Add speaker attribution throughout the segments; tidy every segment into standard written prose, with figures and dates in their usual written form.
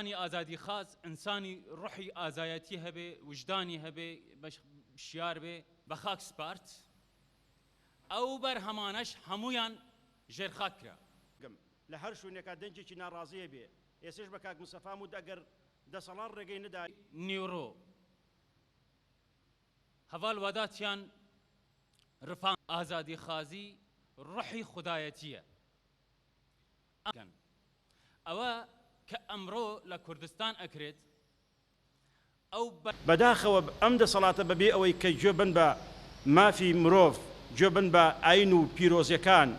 Speaker 1: ئینسانی ئازادیخاز، ئینسانی ڕوحی ئازایەتی هەبێ، ویژدانی هەبێ، شیار بێ. بە خاک سپارد، ئەو بەرهەمانەش هەموویان ژێرخاک کرا.
Speaker 2: گم. لە هەر شوینێکا دەنگێکی ناڕازی هەبێ، ئێسێش بە کاک مستەفام وت ئەگەر دەسەڵات ڕێگەی نەدا.
Speaker 1: نیوڕۆ هەڤال وەداتیان ڕفاند. ئازادیخوازی ڕوحی خودایەتییە. ئەکەن. ئەوە کە ئەمڕۆ لە کوردستان ئەکرێت ئەو بە.
Speaker 2: بەداخەوە ئەم دەسەڵاتە بەبێ ئەوەی کە گوێ بەن بە مافی مرۆڤ، گوێ بەن بە ئاین و پیرۆزیەکان،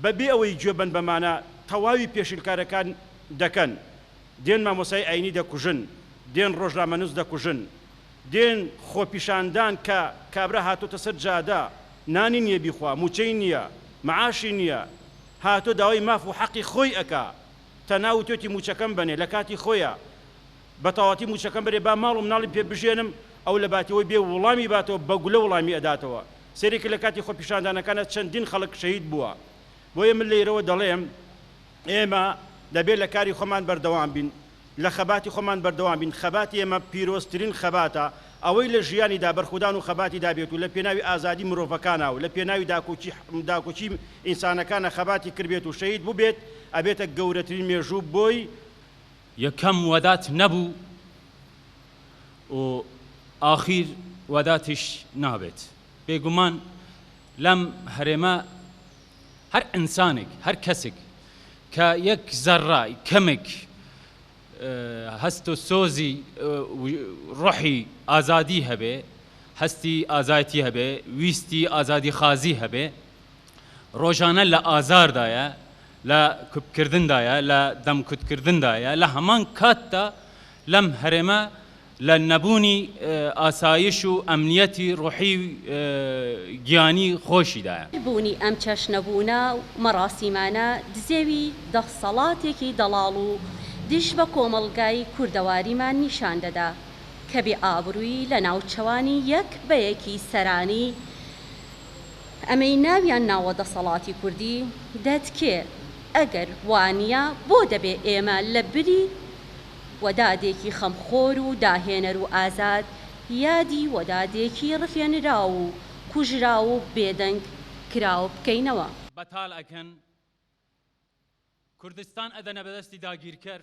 Speaker 2: بەبێ ئەوەی گوێ بەن بەمانە تەواوی پێشیلکارەکان دەکەن. دێن مامۆستای ئاینی دەکوژن، دێن ڕۆژنامەنوس دەکوژن، دێن خۆپیشاندان کە کابرا هاتۆتە سەر جادە نانی نیە بیخوا، موچەی نیە، معاشی نیە، هاتۆ داوای ماف و حەقی خۆی ئەکا، تەنها وتوێتی موچەکەم بەنێ لە کاتی خۆیا بە تەواتی موچەکەم بەرێ با ماڵ و مناڵی پێ بژێنم، ئەو لە باتی ئەوەی بێ وڵامی باتەوە بە گولە وڵامی ئەداتەوە، سەیرێکی لە کاتی خۆپیشاندانەکانا چەندین خەڵک شەهید بووە، بۆیە من لەیرەوە دەڵێم ئێمە دەبێ لە کاری خۆمان بەردەوام بین، لە خەباتی خۆمان بەردەوام بین، خەباتی ئێمە پیرۆزترین خەباتە، ئەوەی لە ژیانیدا بەرخودان و خەباتی دابێت و لە پێناوی ئازادی مرۆڤەکانا و لە پێناوی داکۆکی داکۆکی ئینسانەکانا خەباتی کردبێت و شەهید بووبێت ئەبێتە گەورەترین مێژوو بۆی.
Speaker 1: یەکەم وەدات نەبوو و ئاخیر وەداتیش نابێت. بێگومان لەم هەرێمە هەر ئینسانێک، هەر کەسێک کە یەک زەڕە کەمێک هەست و سۆزی ڕۆحی ئازادی هەبێ، هەستی ئازایەتی هەبێ، ویستی ئازادیخوازی هەبێ، ڕۆژانە لە ئازاردایە، لە کپکردندایە، لە دەمکوتکردندایە، لە هەمان کاتدا لەم هەرێمە لە نەبوونی ئاسایش و ئەمنیەتی ڕۆحی و گیانی خۆشیدایە.
Speaker 3: بوونی ئەم چەشنە بوونە و مەڕاسیمانە دزێوی دەسەڵاتێکی دەڵاڵ و دژ بە کۆمەڵگای کوردەواریمان نیشان دەدا کە بێ ئابرووی لە ناوچەوانی یەک بە یەکی سەرانی ئەمەی ناویان ناوە دەسەڵاتی کوردی دەتکێ ئەگەر وانیە بۆ دەبێ ئێمە لە بری وەدادێکی خەمخۆر و داهێنەر و ئازاد، یادی وەدادێکی ڕفێنراو و کوژراو و بێدەنگ کراو بکەینەوە.
Speaker 1: بەتال ئەکەن کوردستان ئەدەنە بەدەستی داگیرکەر.